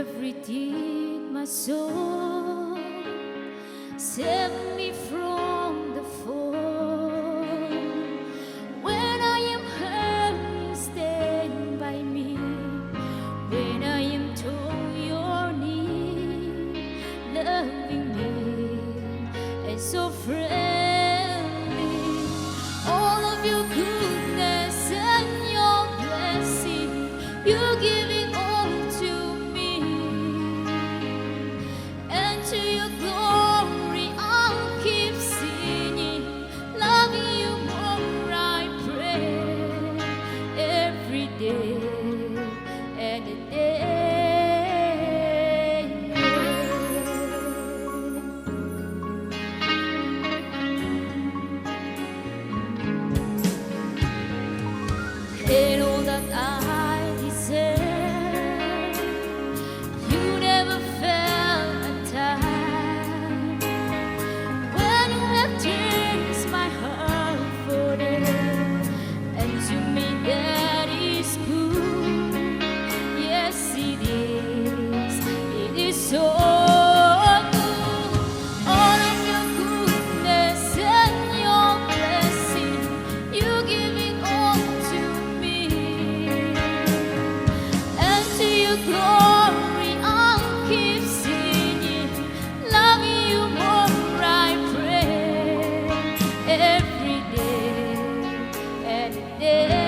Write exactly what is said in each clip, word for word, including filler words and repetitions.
Everything, my soul, save me from the fall. When I am hurt, you stand by me. When I am torn, you're near, loving me and so friendly. All of your goodness and your blessing, you give it all to me. And to your glory, I'll keep singing, loving you more, I pray, every day and day. And all that I deserve, you never felt a time. When you have changed my heart forever, and to me that is good. Yes, it is. It is so good. All of your goodness and your blessing, you give it all to me. And to your glory, I'll keep singing, loving you more, I pray, every day and day.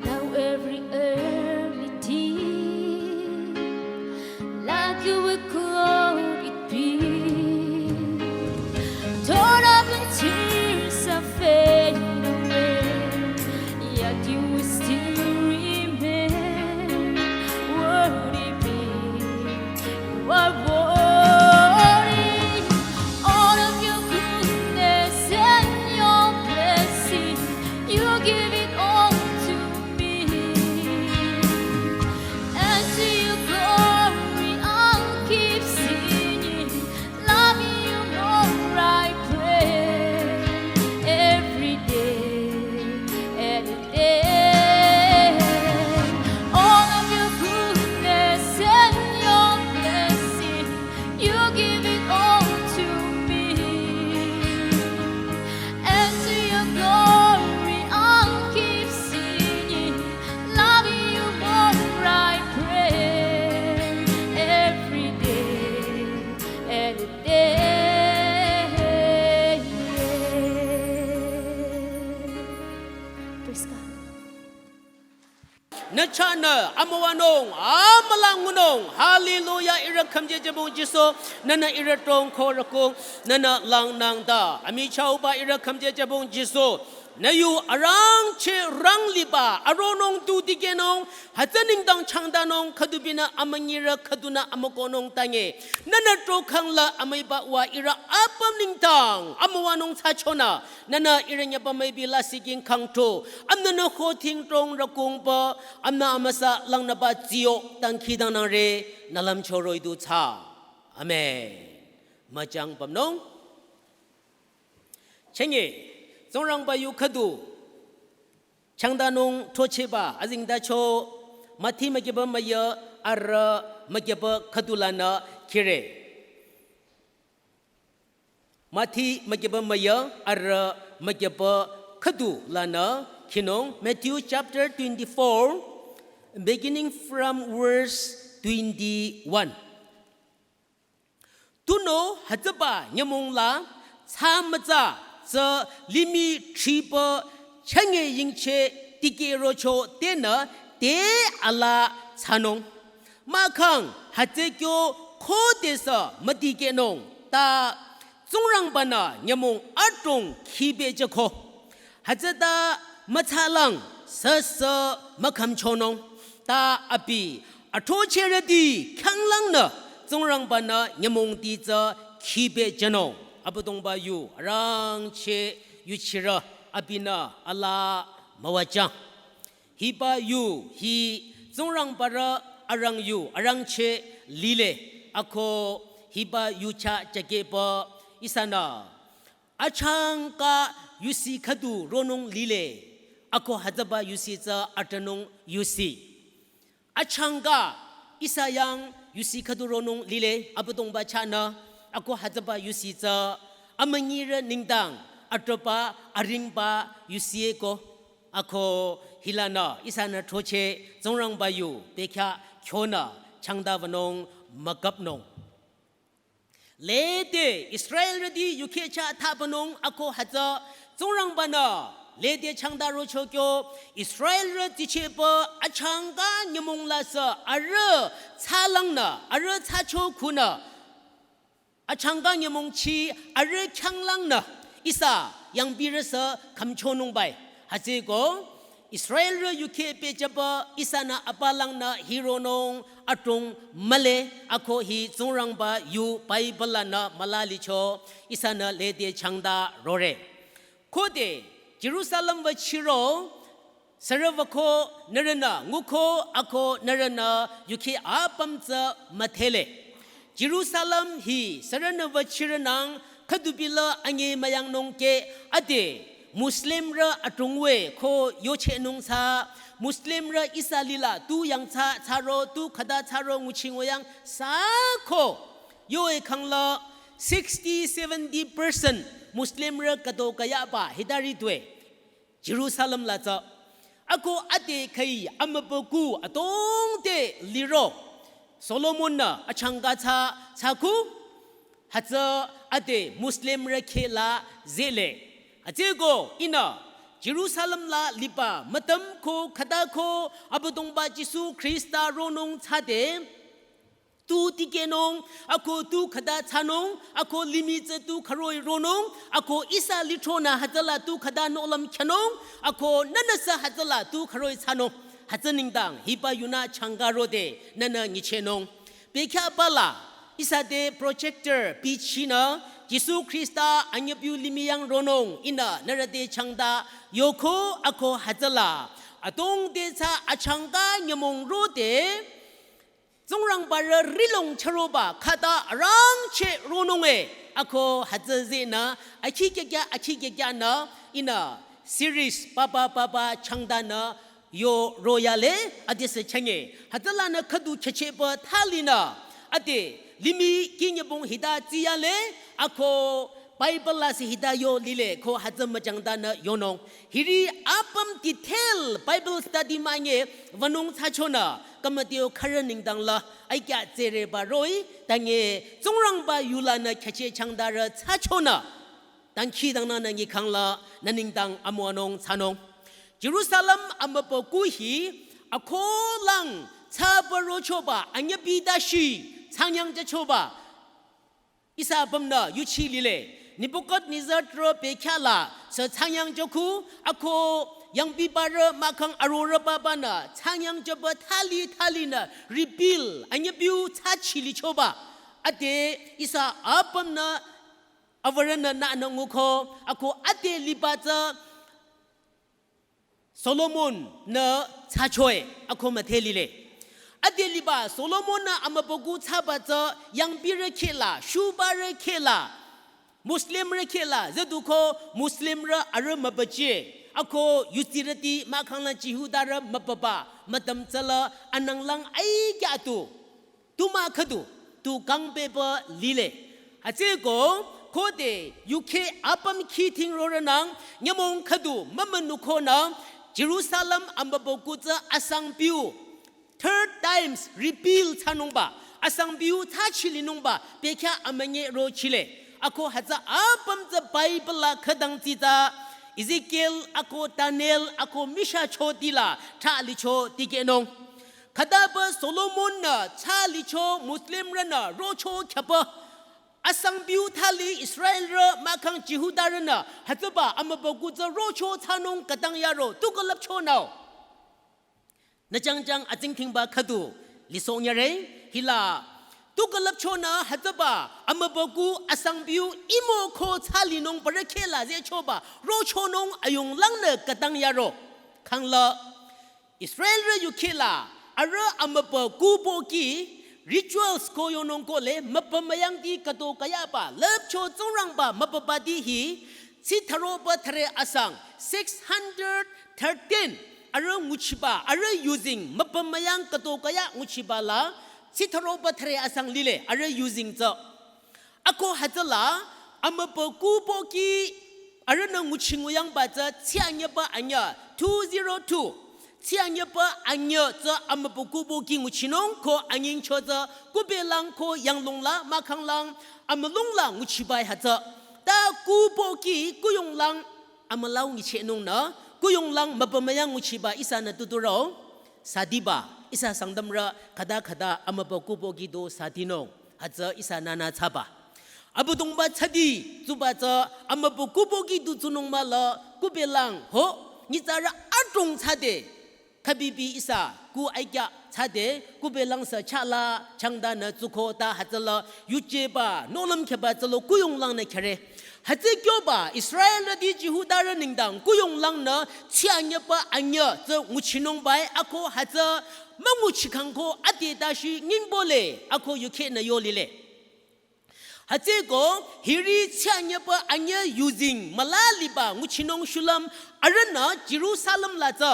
Now every early tear, like you will clothe it be. Torn up and tears are fading away, yet you will still remain worthy, be. You are worthy. All of your goodness and your blessing, you give it all to me. And to your glory, I'll keep singing, loving you more, I pray, every day and day. All of your goodness and your blessing, you give it all to me. And to your glory, I'll keep singing, loving you more, I pray, every day and day. Praise God. Nü chahnü amüwanung, amülangunung. Hallelujah, ihrü khümjejübong Jisu, nünü ihrü tongko rükung, nünü langnangda. Amichahba ihrü khümjejübong Jisu, nü yu arangcheh rangliba aronung tu dikehnung, hütsü nengdang changdanung, khüdubinü amünyirü, khüdunü amükohnung tange. Nünü trokhang la amüiba wa ihrü apüm nengdang amüwanung thsachonü. Nünü ihrü nyüba müipi lasih king kangto. Amnünü khothing trong rükungba, amnü amüsa langnüba tsiyo dangkhidangnangre, nü lümcho roh-i du thsa. Amen. Müchang pümnung. Chenge, Tsingrangba yu khüdu changdanung throchehba azengtacho, Mathi mükyüba müyü, arüh mükyüba khüdu lanü khire. Mathi mükyüba müyü, arüh mükyüba khüdu lanü khinung, Matthew chapter twenty-four, beginning from verse twenty-one. Tunüo hütsüba nyümong la, thsa mütsa tsü limih thriba chünye yingcheh tikehrocho tenü te ala thsanung. Mahkhang hütsü kyo khodesü müdikehnung ta Tsingrangba-nü nyümong adrong khipehjüko. Hütsüta mütsalang süsü mükhümchonung. Ta abi athrochehrüti khyanglangnü Tsingrangba-nü nyümongti tsü khipehjünung. Abüdongba yu arangcheh yuchirü abinü alaa müwajüng. Hiba yu hi Tsingrangbarü arang yu arangcheh lile. Ako hiba yu chah jakehpü ihsanü achangka yusi khüdu ronung lile. Ako hütsüba yusi tsü atanung yusi. Achangka ihsa yang yusi khüdu ronung lile Abüdongba chahnü. Ako hütsüba yusi tsü amünyirü nengdang atroba aringba yusi-e ko. Ako hilanü ihsanü throcheh Tsingrangba yu bekhyah khyonü changda wünung mükapnung. Lede Israelrüti yukheh chah thapünung ako hütsü Tsingrangba-nü lede changda rocho kyo Israelrü tichehpü achangka nyümong lasü arüh thsalangnü arüh thsacho khunü achangka nyümong chi arüh khyanglangnü ihsa yangpirüsü khümchonung bai. Hütsüeko Israelrü yukheh pehjüpü ihsanü apalangnü hironung adrong mühle ako hi Tsingrangba yu Bible lanü mülalicho ihsanü lede changda rore. Khode Jerusalem wüchiro sürü wüko nührünü nguko ako nührünü yukheh apüm tsü müdhele. Jerusalem hi sürünü wüchirünang khüdupila anyi müyangnung ke ade Muslimrü adrongwe ko yochehnung thsa Muslimrü ihsa lila tu yangthsa thsaro tu khüta thsaro nguchi nguyang thsako yoe khangla sixty seventy percent Muslimrü kato kayaba hitari tue. Jerusalem la tsü. Ako ade khüi amübükuh adrong te liro. Solomon-nü achangka thsa thsaku. Hütsü ade Muslimrü kheh la zehle. Hütsüeko ihnü Jerusalem la liba mütüm ko khüta ko Abüdongba Jisu Khrista ronung thsade. Tu tikehnung, ako tu khüta thsanung, ako limih tsü tu khüroi ronung, ako ihsa lithronü hütsüla tu khüta nohlüm khyünung, ako nühnüsü hütsüla tu khüroi thsanung. Hütsü nengdang hiba yunü changka rode nühnü nyichehnung. Bekhyahba la ihsa te projector bichinü Jisu Khrista anyüpiu limih yang ronung ihnü nührü te changda yoko ako hütsüla adrong te thsa achangka nyümong rode Tsingrangbarü rihlong chüroba khüta arangcheh ronung-e ako hütsü zehnü akhi kyakya akhi kyakyanü ihnü series papa papa changdanü yo royale adesü chenge. Hütsülanü khüdu khyüchehpü thalinü ade limih kinyübong hita tsiyale ako Bible la sü hita yo lile ko hütsü müchangdanü yonung. Hiri apüm detail Bible study manye wünung thsachonü kamateo khürü nengdang la aikya tsereba roh-i tange Tsingrangba yulanü khyücheh changdarü thsachonü. Dangkhidangnangnü nyikhangla nü nengdang amüwanung thsanung. Jerusalem amübükuh hi akolang thsaba rochoba anyüpi dashi thsangyang jüchoba. Ihsa apümnü yuchi lile. Nebuchadnezzar trü bekhyah la sü thsangyang jüku ako yangpibarü mahkhang arorübabanü thsangyang jüba thali thalinü rebuild anyüpiu thsachi lichoba. Ade ihsa apümnü awürünü nünü nguko ako ade liba tsü Solomon-nü thsachoe ako müdhe lile. Ade liba Solomon-nü amübükuh thsaba tsü yangpirü kheh la, shubarü kheh la, Muslimrü kheh la, züduko Muslimrü arüh mübüchie, ako yudsirüti mahkhangla Jihudarü mübüba, müdüm tsüla ananglang aikya tu. Tu mah khüdu, tu kangpehba lile. Hütsüeko, khode yukheh apüm khi thing rorünang, nyümong khüdu mümünukonü, Jerusalem amübükuh tsü asangpiu, third times rebuild thsanungba, asangpiu thsachi linungba, bekhyah amünye rochile. Ako hütsü apüm tsü Bible la khütang tsitsa, Ezekiel, ako Daniel, ako Misha chotila, thalicho tikehnung. Khütaba Solomon-nü thsalicho Muslimrünü rocho khyaba. Asangpiu thali Israelrü mahkhang Jihudarünü hütsüba amübükuh tsü rocho thsanung khütang yaro tu külüpchonü-o. Nü jangjang atsingdhingba khüdu lisohnyüre hila. Tu külüpchonü hütsüba amübükuh asangpiu imo ko thsalinung parü khehla zehchoba rochonung ayunglangnü khütang yaro. Khangla Israelrü yukhehla arüh amübükuh pohki rituals ko yonung kohle mübü müyangti khüto kayaba lüpcho Tsingrangba mübübati hi, tsitharoba thüre asang six hundred thirteen arüh nguchiba, arüh yuzeng mübü müyang khüto kaya nguchiba la tsitharoba thüre asang lile arüh yuzeng tsü. Ako hütsüla amübükuh pohki arühnü nguchi nguyangba tsü tsianyüba anyü two zero two. Tsianyüba anyü tsü amübükuh pohki nguchinung ko anyingcho tsü kubelang ko yanglungla mahkhanglang amülungla nguchiba hütsü. Ta kuh pohki kuyonglang amülau nyichehnungnü kuyonglang mübü müyang nguchiba ihsanü tuturo sadiba, ihsa Sangtamrü khüta khüta amübükuh pohki du sadinung. Hütsü ihsa nünü thsaba. Abüdongba thsadi tsuba tsü amübükuh pohki du tsunung mahla kubelang ho nyitsarü adrong thsade. Khübibi ihsa kuh aikya thsade kubelang sü chahla changdanü tsuko ta hütsüla yujeba nohlüm kheba tsülo kuyonglangnü khere. Hütsü kyoba Israelrüti Jihudarü nengdang kuyonglangnü tsianyüba anyü tsü nguchinungbae ako hütsü münguchikhang ko ade tashi nyingbole ako yukhehnü yolile. Hütsüko hiri tsianyüba anyü yuzeng mülaliba nguchinung shulüm arühnü Jerusalem la tsü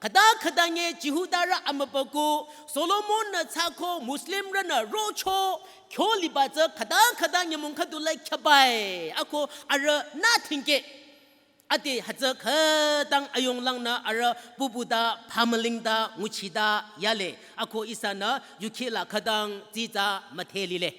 khüta khüta nge Jihudarü amübükuh Solomon-nü thsako Muslimrünü rocho kyo liba tsü khüta khüta nyümong khüdula khyübae ako arühnü thingke. Ade hütsü khütang ayunglangnü arüh bubuta phamülingta nguchita yale ako ihsanü yukhehla khütang tsitsa müdhe lile.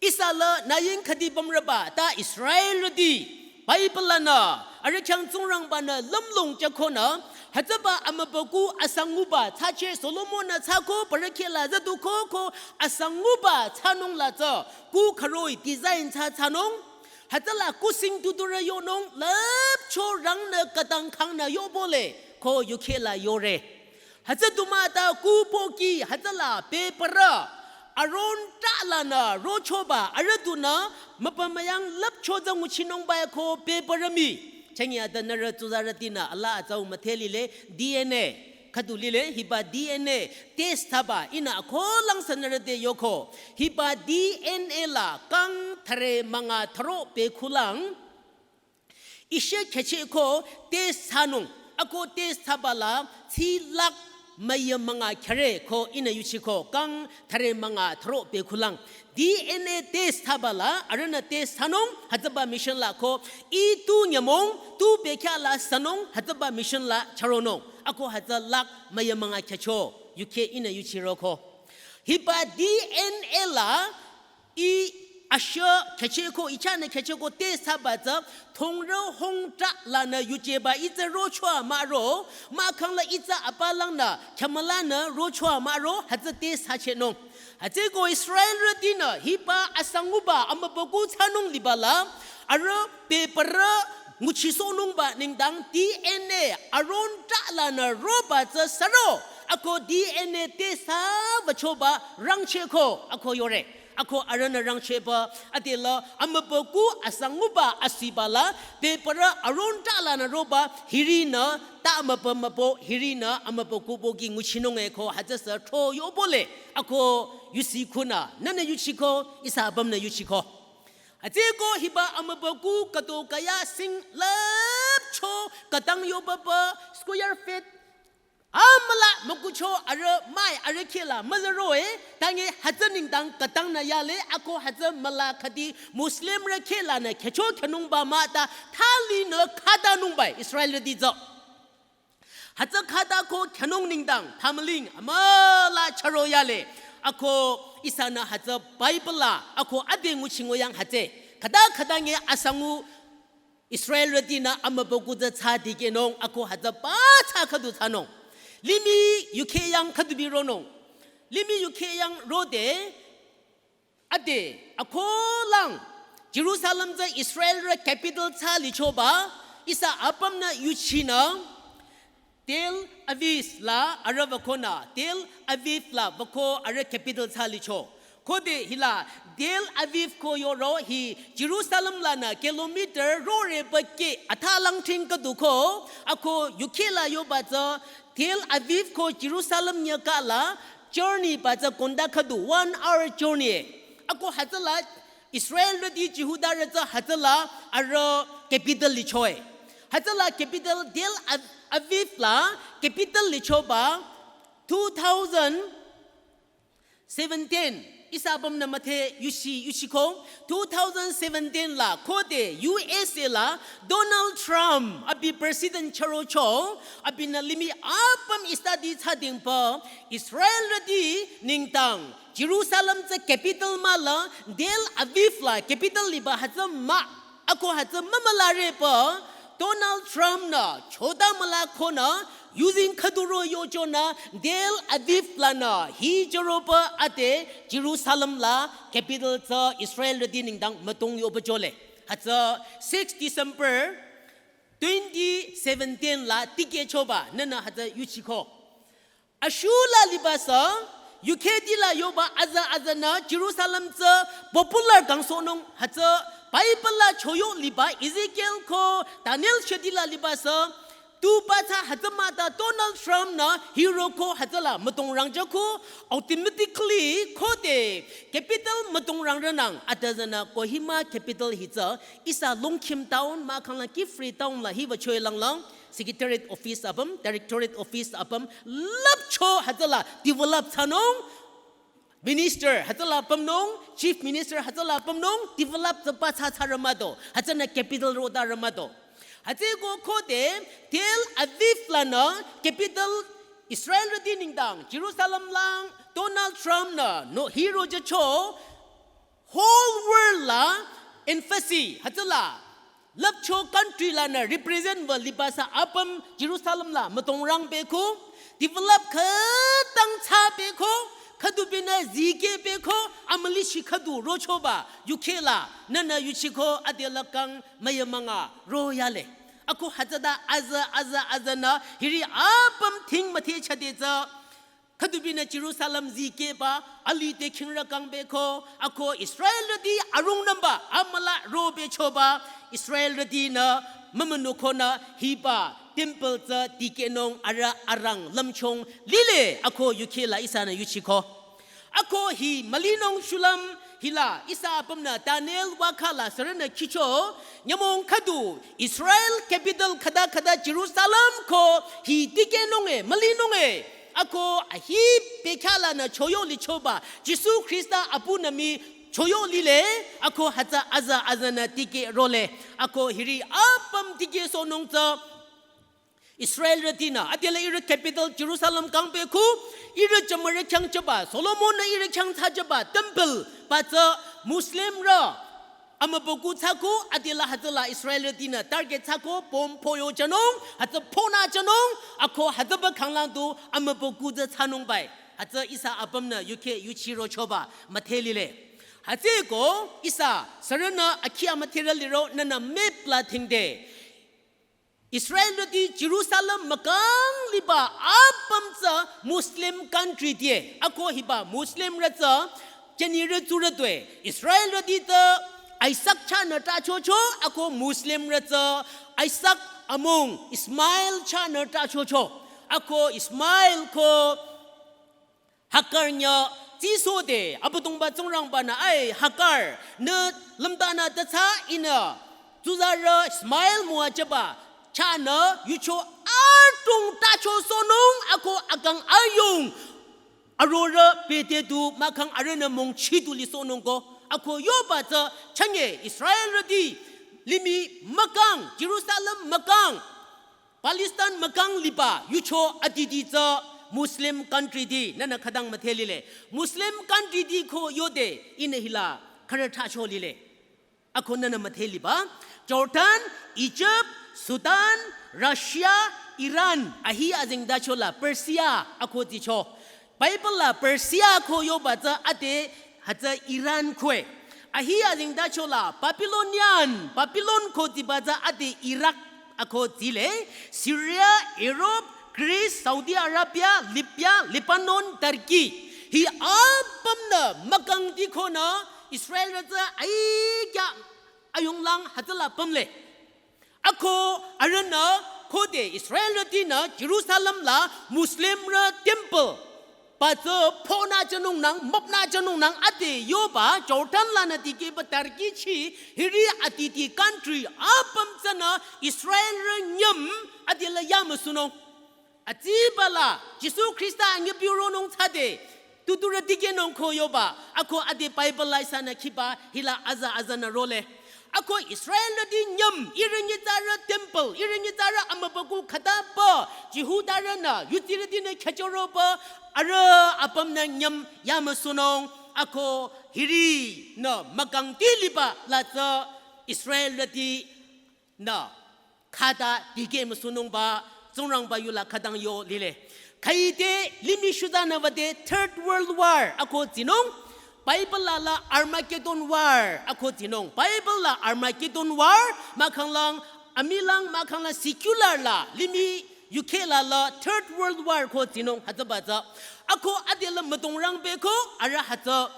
Ihsa la naying khüdi bamrüba ta Israelrüti Bible lanü arüh khyang Tsingrangbanü lümlong jakonü hütsüba amübükuh asanguba thsache Solomon-nü thsako parü khehla züduko ko asanguba thsanung la tsü kuh khüroi design thsa thsanung. Hütsüla kusing tuturü yonung lüpcho rangnü khütang khangnü yobole ko yukhehla yore. Hütsü du mah ta kuh pohki hütsüla bebürü Aron trahlanü rochoba arüh dunü mübü müyang lüpcho tsü nguchinungbae ko bebürü mii. Chünye ade nührü tsuzarütinü alaa atsau müdhe lile D N A. Khüdu lile hiba D N A test thsaba ihnü akholang sü nührü te yoko. Hiba D N A la kang thüre münga thüro bekhulang. Ishe khecheko test thsanung, ako test thsaba la tsi lakh müyü münga khere ko ihnü yuchiko kang thüre münga thüro bekhulang. D N A test thsaba la arühnü test thsanung hütsüba mission la ko ih tu nyümong tu bekhyah la thsanung hütsüba mission la chüronung. Ako hütsü lakh müyü münga khecho yukheh ihnü yuchiroko. Hiba D N A la ih ashü khecheko, ih chahnü khecheko test thsaba tsü thongrü hongtrahlanü yujeba ih tsü rochoa mahro, mahkhang la ih tsü apalangnü khyamülanü rochoa mahro hütsü test thsachehnung. Hütsüko Israelrütinü hiba asanguba amübükuh thsanung liba la arüh bebürü nguchisohnungba nengdang D N A Aron trahlanü roba tsü süro, ako D N A test thsa wüchoba rangchehko ako yore. Ako arühnü rangchehba adela amübükuh asanguba asiba la bebürü Aron trahlanü roba hirinü ta amübü mübü hirinü amübükuh pohki nguchinung eko hütsü sü thro yobole ako yusi khunü nünü yuchiko ihsa apümnü yuchiko. Hütsüko hiba amübükuh khüto kaya sing lüpcho khütang yobaba square feet amüla mükucho arüh mai arüh khehla müzüroe, tange hütsü nengdang khütangnü yale ako hütsü müla khüdi Muslimrü khehlanü khecho khenungba mah ta thalinü khatanungbae Israelrüti tsü. Hütsü khata ko khenung nengdang phamüling amüla chüro yale. Ako ihsanü hütsü Bible la ako ade nguchi nguyang hütsü. Khata khata nge asangu Israelrütinü amübükuh tsü thsa dikehnung ako hütsü pa thsa khüdu thsanung. Limih yukheh yang khüdu bironung. Limih yukheh yang rode ade, akholang, Jerusalem tsü Israelrü capital thsa lichoba, ihsa apümnü yuchinü, Tel Aviv la arüh wükonü, Tel Aviv la wüko arüh capital thsa licho. Khode hila Tel Aviv ko yoro hi Jerusalem lanü kilometer rore bake athalang thing khüdu ko, ako yukhela yoba tsü Tel Aviv ko Jerusalem nyakala journey ba tsü konda khüdu one hour journey. Ako hütsüla Israelrüti Jihudarü tsü hütsüla arüh capital lichoe. Hütsüla capital Tel Av- Aviv la capital lichoba two thousand seventeen, ihsa apümnü müthe yusi, yusiko, two thousand seventeen la khode U S A la Donald Trump abi president chürocho, abinü limih apüm study thsadingpü Israelrüti nengdang Jerusalem tsü capital mah la, Tel Aviv la capital liba hütsü mah, ako hütsü mümülarepa Donald Trump nü chota müla konü using khüduro yochonü Tel Aviv lanü hi chüropa ade Jerusalem la capital tsü Israelrüti nengdang mütong yoba chole. Hütsü six December twenty seventeen la tikehchoba nünü hütsü yuchiko. Ashula libasü, yukheti la yoba aza azanü Jerusalem tsü popular kangsohnung hütsü Bible la choyo liba Ezekiel ko Daniel sheti la libasü, tu ba tsü hütsü mah ta Donald Trump nü hiroko hütsüla mütong rangchako, automatically khode capital mütong rangrenang atazanü Kohima capital hi tsü ihsa Longkhim town mahkhang la Kiphire town la hiba choe langlang. Secretariat office apüm, directorate office apüm, lüpcho hütsüla develop thsanung, minister hütsüla apümnung, chief minister hütsüla apümnung, develop tsü ba tsü tsü rümado, hütsünü capital roda rümado. Hütsüko khode Tel Aviv lanü capital Israelrüti nengdang Jerusalem lang Donald Trump nü no hiro jücho, whole world la embassy hütsüla lüpcho country lanü represent wü libasü apüm Jerusalem la mütong rang beko, develop khütang thsa beko, khüdubinü zikeh beko, amülishi khüdu rochoba yukhela nünü yuchiko adela kang müyamünga royale. Ako hütsüta aza aza azanü hiri apüm thing müthe chade tsü khüdubinü Jerusalem zikehba, alih te khingrü kang beko, ako Israelrüti arungnümba, amüla robechoba, Israelrütinü mümünukonü hiba temple tsü tikehnung arüh arang lümchung lile, ako yukhela ihsanü yuchiko. Ako hi mülinung shulüm hila ihsa apümnü Daniel wakhala sürünü khicho, nyümong khüdu Israel capital khüta khüta Jerusalem ko hi tikehnunge, mülinunge. Ako ahi bekhalanü choyo lichoba, Jisu Khrista apunü mii choyo lile, ako hütsü aza azanü tikeh role, ako hiri apüm tikehsohnung tsü Israelrütinü, adela ihrü capital Jerusalem kang beko, ihrü jümürü khyang chaba, Solomon nü ihrü khyang thsajaba, temple, ba tsü Muslimrü, amübükuh thsako, adela hütsüla Israelrütinü target thsako, bomb phoyo jünung, hütsü phonü jünung, ako hütsüba khanglang tu amübükuh tsü thsanung bai. Hütsü ihsa apümnü yukhe yuchiro choba müthe lile. Hütsüko ihsa sürünü akhi amüthe rü liro nünü map la thingde. Israelrüti Jerusalem mükang liba apüm tsü Muslim country die. Ako hiba Muslimrü tsü jünirü tsurü tue. Israelrüti tsü Isaac chahnü tachocho, ako Muslimrü tsü Isaac amung Ismail chahnü tachocho. Ako Ismail ko Hagar nyü tsisode, Abüdongba Tsingrangbanü, "Ai, Hagar, nü lümdanü tütsa ihnü tsuzarü Ismail müwajüba chahnü yucho adrong tachosohnung ako akang ayung arorüh bete du mahkhang arühnü mongchi du lisohnung ko." Ako yoba tsü chünye Israelrüti limih mükang, Jerusalem mükang, Palestine mükang liba yucho aditi tsü Muslim country ti nünü khütang müdhe lile. Muslim country ti ko yode ihnü hila khürü thacho lile. Ako nünü müdhe liba Jordan, Egypt, Sudan, Russia, Iran, ahi azengtacho la Persia ako ticho. Bible la Persia ko yoba tsü ade hütsü Iran koe. Ahi azengtacho la Babylonian, Babylon ko tiba tsü ade Iraq ako tile, Syria, Europe, Greece, Saudi Arabia, Libya, Lebanon, Turkey. Hi apümnü mükangdi khonü Israelrü tsü aikya ayonglang hütsüla pümle. Ako arühnü khode Israelrütinü Jerusalem la Muslimrü temple ba tsü phonü jünungnang, müpnü jünungnang ade yoba Jordan lanü dikehba Turkey chi hiri aditi country apüm tsünü Israelrü nyüm adela yamüsunung. Atsibala Jisu Khrista anyübironung thsade tuturü dikehnung ko yoba, ako ade Bible la ihsanü khiba hila aza azanü role. Ako Israelrüti nyüm, ihrü nyitsarü temple, ihrü nyitsarü amübükuh khütaba, Jihudarünü, yutirütinü khyüchoroba, arüh apümnü nyüm yamüsunung, ako hirinü mükangdi liba la tsü Israelrüti nü khüta dikeh müsunungba Tsingrangba yula khütang yo lile. Khaide limih shutsanü wüde Third World War ako tsinung, Bible la la Armageddon War ako tsinung. Bible la Armageddon War mahkhanglang, amilang mahkhanglang secular la limih yukheh la la Third World War ko tsinung hütsüba tsü. Ako adela müdongrangbe ko arüh hütsü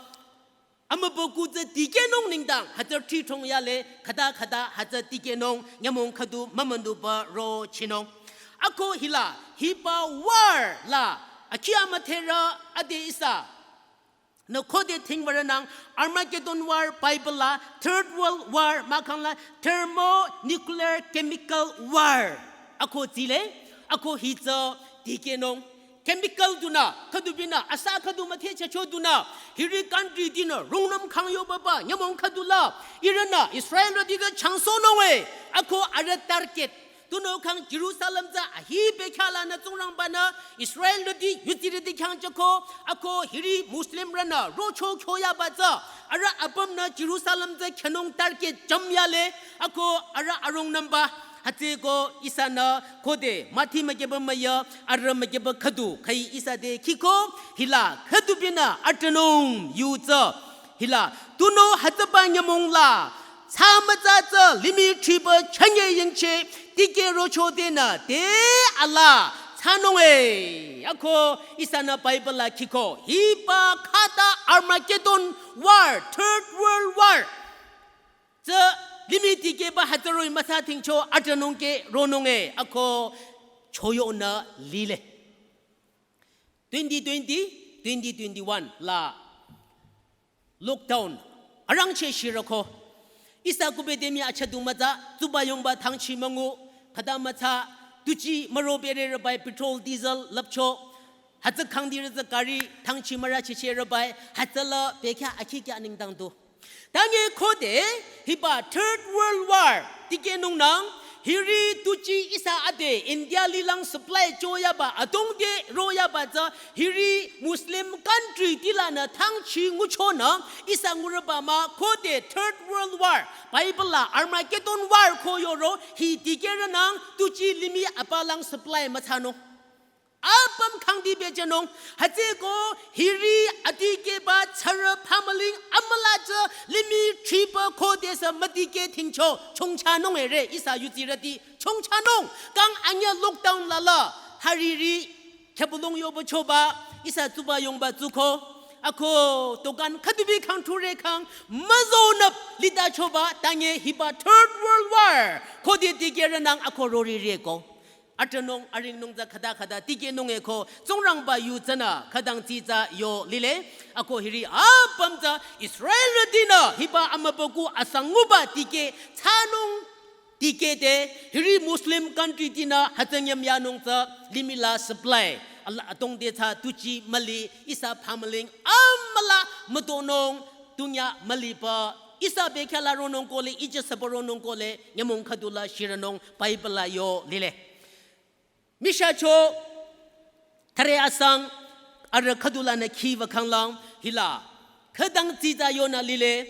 amübükuh tsü dikehnung nengdang hütsü thridhong yale, khüta khüta hütsü dikehnung nyümong khüdu mümündubaro chinung. Ako hila hiba war la akhi amüdherü ade ihsanü khode thingbarünang Armageddon War Bible la Third World War mahkhangla Thermonuclear Chemical War ako tsile, ako hi tsü dikehnung. Chemical dunü, khüdubinü, asa khüdu müthehchehcho dunü, hiri country tinü rungnüm khang yobaba nyümong khüdula, ihrünü Israelrüti tsü changsohnunge, ako arüh target. Tunüo khang Jerusalem tsü ahi bekhyahlanü Tsingrangbanü Israelrüti yutirüti khyang jüko, ako hiri Muslimrünü rocho kyoyaba tsü, arüh apümnü Jerusalem tsü khyünung target jümyale, ako arüh arungnümba. Hütsüeko ihsanü khode müthi mükyeba müya, arüh mükyeba khüdu khai ihsa te khiko, hila khüdubinü atranung yu tsü. Hila tunüo hütsüba nyümong la thsa mütsa tsü limih thriba chünye yingcheh dikeh rochodenü te ala thsanunge. Ako ihsanü Bible la khiko hiba khüta Armageddon War, Third World War tsü limih dikehba hütsüroh-i müsa thingcho atranung keh ronunge ako choyonü lile. Twenty twenty, twenty twenty-one la lockdown arangcheh shiroko. Ihsa kubedemi achadu mütsa, tsuba yongba thangchi müngu, khüta mütsa, tuji müro bererübai petrol, diesel, lüpcho, hütsü khangdirü tsü gari, thangchi müra chicherübai, hütsüla bekhyah akhikya nengdang du. Tange khode, hiba Third World War dikehnungnang, hiri tuji ihsa ade India lilang supply choyaba, adongde royaba tsü, hiri Muslim country tilanü thangchi nguchonü, ihsa ngurüba mah khode Third World War, Bible la Armageddon War ko yoro, hi dikehrünang tuji limih apalang supply müthsanung. Apüm khangdi bejünung, hütsüeko hiri adikehba tsarü phamüling amüla tsü limih thriba khodesü müdikeh thingcho, chongchanung ere ihsa yutirüti, chongchanung, kang anyüh lockdown lala, hariri, khyübülung yoba choba, ihsa tsuba yongba tsuko, ako tokan khüdubi khang thure khang, müzonüp lida choba, tange hiba Third World War, khode dikehrünang ako rorire ko. Atranung, aringnung tsü khüta khüta dikehnunge ko, Tsingrangba yu tsünü, khütang tsitsa yo lile, ako hiri apüm tsü, Israelrütinü, hiba amübükuh asang nguba dikeh, thsanung dikeh te, hiri Muslim country tinü, hütsü nyüm yanung tsü, limih la supply, ala adongde tsü tuji müli, ihsa phamüling, amüla mütonung, tunya müliba, ihsa bekhyah la ronung kohle, ije saba ronung kohle, nyümong khüdula shiranung, Bible la yo lile. Mishacho, thare asang, arüh khüdulanü khiba khanglang, hila, khütang tsitsa yonü lile,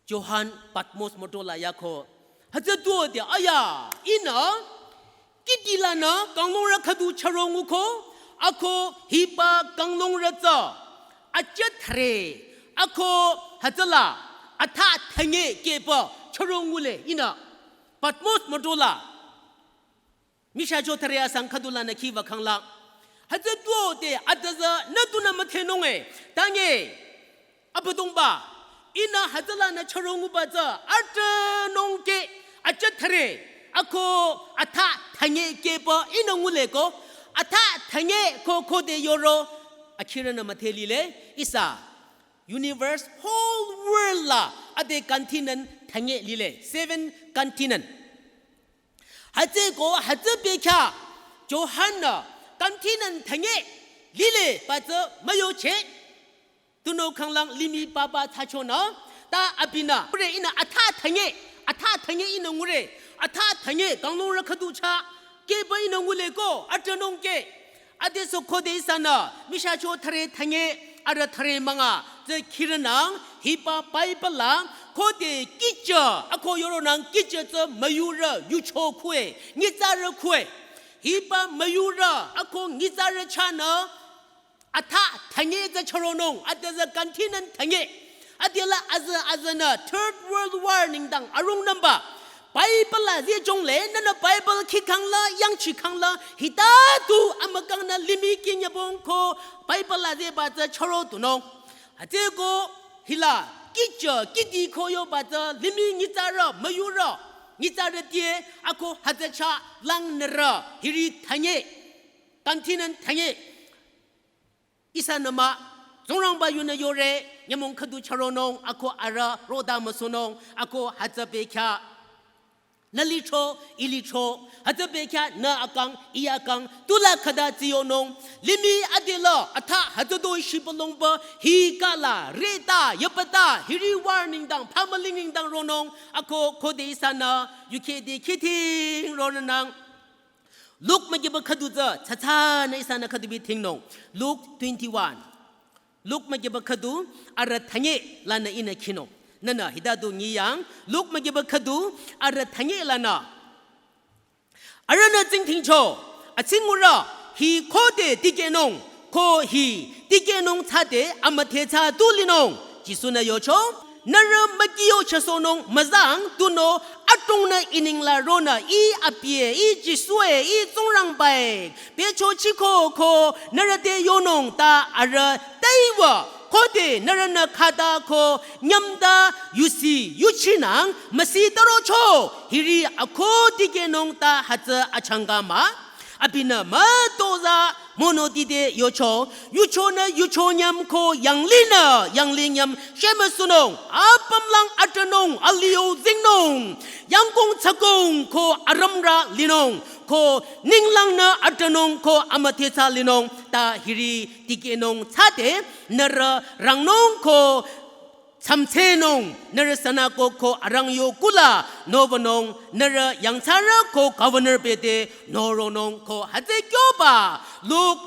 Johan Patmos mütola yako. Hütsü tuo de aya, ihnü, kihdilanü, kanglungrü khüdu chüro nguko, ako hiba kanglungrü tsü, acha thare, ako hütsüla, atha thanye keba, chüro ngule, ihnü, Patmos mütola. Mishacho thare asang khüdu lanü khiba khanglang. Hütsü tuo te atüzü nü tunü müthenung e. Tange. Abüdongba. Ihnü hütsü lanü chüro nguba tsü. Atünung ke. Acha thare. Ako atha thanye ke pü ihnü ngule ko. Atha thanye ko khode yoro. Akhirü nü müthe lile. Ihsa. Universe, whole world la ade continent thanye lile, seven continent. Hütsüko hütsü bekhyah Johan-nü continent thanye lile pü tsü müyoche. Tunüo khanglang limih papa thsachonü ta abinü ngure ihnü atha thanye, atha thanye ihnü ngure, atha thanye kanglungrü khüdu chah ke pü ihnü ngule ko atünung ke. Adesü khode ihsanü, mishacho thare thanye, arüh thare münga, tsü khirünang, hiba Bible la, khode kihcha, ako yoronang kihcha tsü müyurü, yucho khue, nyitsarü khue. Hiba müyurü, ako nyitsarü chahnü, atha thanye tsü chüronung, atüzü continent thanye. Adela azü azünü Third World War nengdang arung nümba. Bible la zeh jongle, nünü Bible khikhangla, yangchikhangla, hita tu amükangnü limih kinyabong ko Bible la zehba tsü chüro tunung. Hütsüko hila, kihcha, kihdi ko yoba tsü limih nyitsarü, müyurü, nyitsarü tie, ako hütsü chah langnürü, hiri thanye, continent thanye. Ihsanü mah, Tsingrangba yunü yore, nyümong khüdu chüronung, ako arüh roda müsünung, ako hütsü bekhyah. Nü licho, ih licho, hütsü bekhyah, nü akang, ih akang, tula khüta tsiyonung. Limih adela, atha hütsü do shibülongba, hi kala, reta, yapata, hiri war nengdang, phamüling nengdang ronung, ako khode ihsanü, yukheh de khithing ronang. Luke mükiba khüdu tsü, tsatsanü ihsanü khüdu bi thingnung. Luke twenty-one. Luke mükiba khüdu, arüh thanye lanü ihnü khinung. Nünü hita du ngiyang, Luke mükiba khüdu, arüh thanye lanü. Arühnü tsingdhingcho, atsingurü, hi khode dikehnung, ko hi dikehnung thsade amüdhe thsa tu linung. Jisu-nü yocho, nührü mükiyo chüsohnung müzang tunüo adrongnü ih nengla ronü ih abie, ih Jisu-e, ih Tsingrangba-e, becho chiko ko nührü te yonung ta arüh taiwa, khode nührünü khata ko nyümta yusi yuchinang müsi tarocho, hiri ako dikehnung ta hütsü achangka mah. Abinü mütozah monoti te yocho, yuchonü yucho nyüm ko yanglinü yangli nyüm shemüsunung, apümlang atünung, alio zingnung, yangkong tsakong ko arümrü linung, ko ninglangnü atünung ko amüdhe thsa linung, ta hiri dikehnung thsade, nührü rangnung ko samtsenung, nührü sünagog ko arangyo kula novanung, nührü yangthsarü ko governor bete noronung ko hütsü kyoba. Luke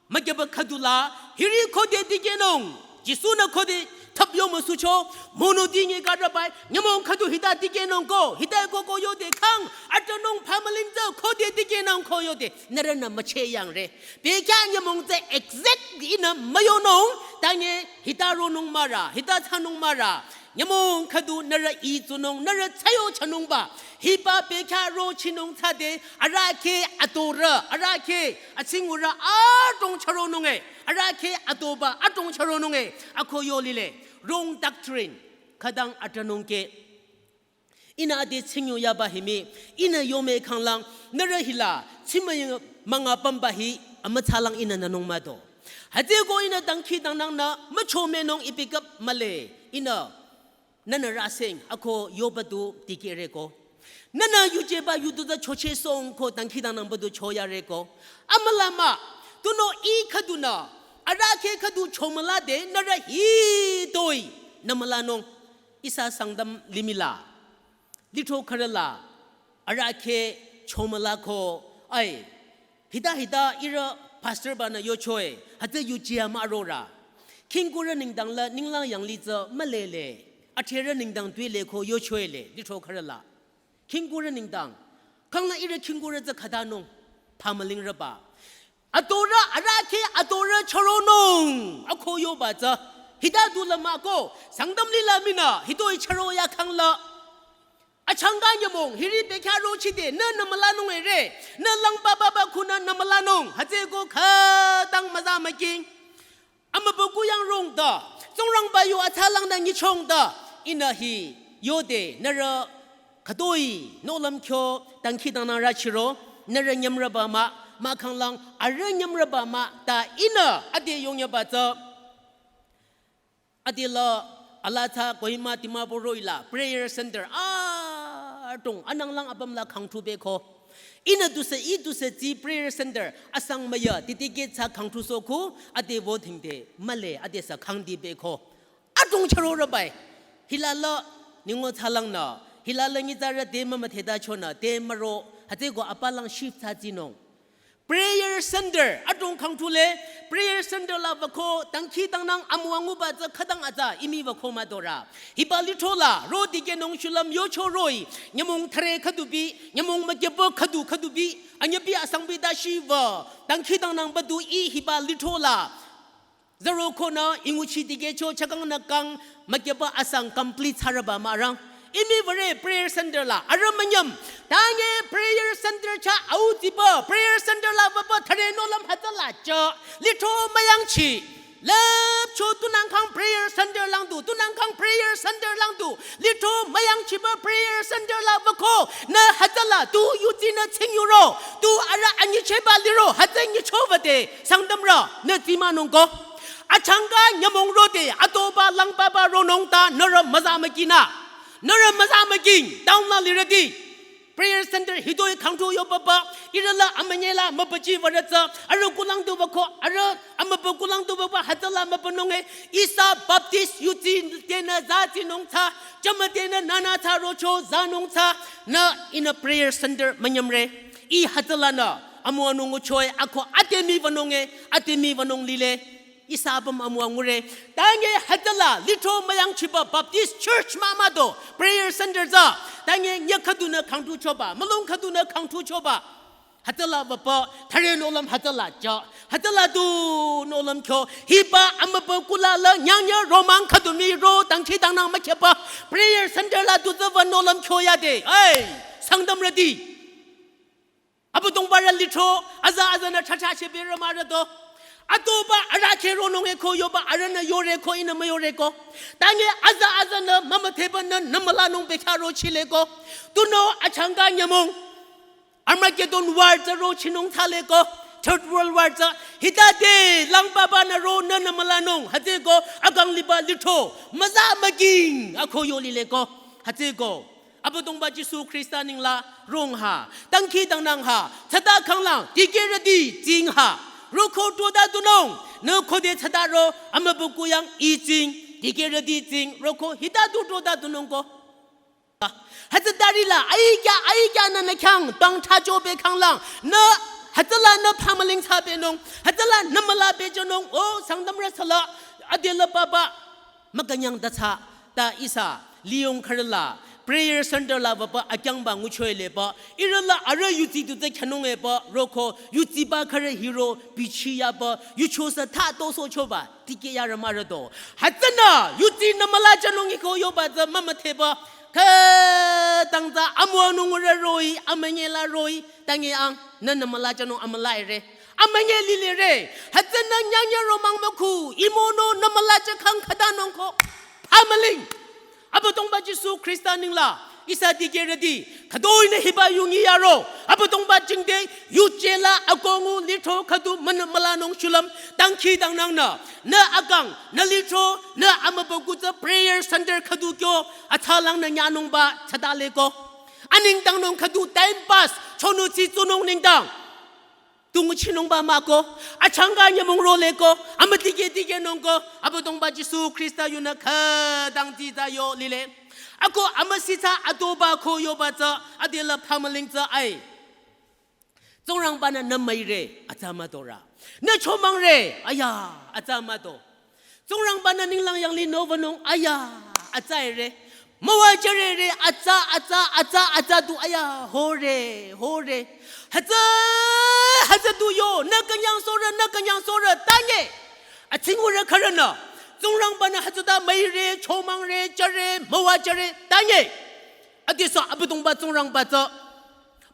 mükiba khüdula, hiri khode dikehnung, Jisu-nü khode thapyo müsucho, monoti nge karübai, nyümong khüdu hita dikehnung ko, hita ko ko yode khang, atünung phamüling tsü khode dikehnung ko yode, nührünü mücheyangre. Bekhyah nyümong tsü exact ihnü müyonung, tange hita ronung mara, hita thsanung mara. Nyümong khüdu nührü ih tsunung, nührü thsayo chünungba. Hiba bekhyah rochinung thsade, arahkheh adorü, arahkheh atsingurü adrong chüronung e, arahkheh adoba adrong chüronung e, ako yo lile, wrong doctrine, khütang atünung ke. Ihnü ade tsingyu yaba himi, ihnü yome khanglang, nührü hila, tsima münga pümba hi, amütsalang ihnü nünung müdo. Hütsüko ihnü dangkhidangnangnü, müchomenung ipikap mühle, ihnü, nünü raseng, ako yoba du dikehreko. Nünü yujeba yududa chochesong ko dangkhidangnangba du choyareko. Amüla mah, tunüo ih khüdunü, arahkheh khüdu chomülade, nührü hitoi, nü mülanung, ihsa Sangtam limihla. Lithro khürüla, arahkheh chomüla ko, ai, hita hita ihrü pastor banü yochoe, hütsü yuchia mah rora. Khingkurü nengdang la ninglang yangli tsü mühlele, atherü nengdang tuile ko yochoele, lithro khürüla. Khingkurü nengdang, khangla ihrü khingkurü tsü khatanung, phamülingrüba. Adorü, arahkheh adorü chüronung, ako yoba tsü. Hita dula mah ko, Sangtam lila minü, hitoi chüro ya khangla. Achangka nyümong hiri bekhyah rochide nü nümülanung ere, nü langba baba khunü nümülanung, hütsüeko khütang müza müking. Amübükuh yang rongda, Tsingrangba yu atsalang nü nyichongda, ihnü hi yode nührü khütoi nohlüm kyo dangkhidangnang rüchiro, nührü nyümrüba mah, mahkhanglang arüh nyümrüba mah, ta ihnü ade yongyaba tsü. Adela alatsa Kohima Dimapur roh-i la prayer center adrong ananglang apüm la khangthu beko. Ihnü dusü, ih dusü tsü prayer center asang müya, titike tsü khangthu soku, ade wo thingde mühle, ade sü khangdi beko. Adrong charo rübai. Hila la ningo tsalang nü, hila la nyitsarü te mümütheda chonü, te müro, hütsüeko apalang shift tsü tsinung. Prayer center, adrong khangthu le, prayer center la wüko, dangkhidangnang amüwa nguba tsü khütang atsa, imi wüko müdorü. Hiba lithro la, ro dikehnung shulüm yocho roh-i, nyümong thüre khüdubi, nyümong mükyüpü khüdu khüdubi, anyübi asangbi dashi wü, dangkhidangnang badu ih hiba lithro la. Zaro khonü inguchi dikehcho chakang nü kang mükyüpü asang complete thsarüba mürang. Imi würe prayer center la arüh münyüm. Tange prayer center chah au tsipü prayer center la wüpü thüre nohlüm hütsüla chah. Lithro müyangchi. Lüpcho tunangkhang prayer center lang du, tunangkhang prayer center lang du. Lithro müyangchiba prayer center la wüko, nü hütsüla tu yudsi nü tsingyuro, tu arüh anyicheba liro, hütsü nyicho wüde, Sangtamrü, nü tsimanungko. Achangka nyümong rode, atoba langbaba ronung ta, nührü müza mükinü. Nührü müza mükin, town la lirüdi. Prayer center hitoi khangthu yo papa, ihrü la amünyi la mübüji würü tsü, arüh kulang du wüko, arüh amübü kulang du wüko, hütsüla mübünung e, ihsa Baptist yudsi tenü za tsinung tsü, jama tenü nünü tsü rocho zanung tsü, nü ihnü prayer center münyümre, ih hütsüla nü, amüwanung nguchoi, ako atemi wünung e, atemi wünung lile. Ihsa apüm amüwa ngure. Tange hütsüla lithro müyangchiba Baptist Church mah mah do prayer center tsü. Tange nye khüdunü khangthu choba, mülung khüdunü khangthu choba. Hütsüla wüpü thüre nohlüm hütsüla chah. Hütsüla du nohlüm kyo. Hiba amübü kula la nyangnyü romang khüdu miro dangkhidangnang mükyüpü. Prayer center la du tsü wü nohlüm kyo yade. Ai, Sangtamrüti. Abüdongbarü lithro, aza azanü chacha chebirü mürü do. Atoba arüh khe ronung e ko yoba arühnü yore ko ihnü müyore ko. Tange aza azanü mümütheba nü nümülanung bekhyah rochile ko. Tunüo achangka nyümong. Armageddon war tsü rochinung thsale ko. Third World War tsü. Hitade langbaba nü ro nü nümülanung. Hütsüeko akang liba lithro. Müza müking. Ako yolile ko. Hütsüeko. Abüdongba Jisu Khrista ninglang rong ha, dangkhidangnang ha, tsüta khanglang, dikehrüti tsing ha, roko tota tunung, nü khode tsüta ro, amübükuh yang ih tsing, dikehrüti tsing, roko hita du tota tunung ko. Hütsütarila, aikya, aikya nü nü khyang, tang thacho be khanglang, nü hütsüla nü phamüling thsa benung, hütsüla nü müla bejünung, o Sangtamrü sala, adela papa, mükünyang ta tsü, ta ihsa, liyong khürüla, prayer center la wüpü akyangba nguchoilepü, ihrüla arüh yudsi tu tsü khyanung epü, roko, yudsiba khürü hiro, bichi yapü, yucho sü tha tosochoba, tikeh yarü mürü do. Hütsünü, yudsi nü müla jünung iko yoba tsü mümüthepü, khütang tsü amüwanung rü roh-i, amünyi la roh-i, tangi ang, nü nü müla jünung amüla ire. Amünyi lilire, hütsünü nyangnyü romang mükhu, imono nü müla jükhang khütanung ko, phamüling. Abüdongba Jisu Khrista ninglang, ihsa dikehrüti, khütoi nü hiba yungi yaro, Abüdongba jingte, yuje la akongu lithro khüdu münü mülanung shulüm, dangkhidangnang nü, nü akang, nü lithro, nü amübükuh tsü prayer center khüdu kyo, atsalang nü nyanungba, tsütaleko. Anengdangnung khüdu time pass, chonu tsitsunung nengdang. Tu nguchinungba mah ko, achangka nyümong role ko, amüdikeh dikehnung ko, Abüdongba Jisu Khrista yunü khütang tita yo lile. Ako amüsita adoba ko yoba tsü, adela phamüling tsü ai. Tsingrangba-nü nü müire, atsa müdorü. Nü chomangre, aya, atsa müdo. Tsingrangba-nü ninglang yanglih nü wünung, aya, atsa ire. Müwajürere, atsa, atsa, atsa, atsa du, aya, hore, hore. Hütsü, hütsü du yo, nü künyangsohrü, nü künyangsohrü, tangi. Atsingurü khürünü. Tsingrangba-nü hütsüta müire, chomangre, jüre, müwajüre, tangi. Adesü Abüdongba Tsingrangba tsü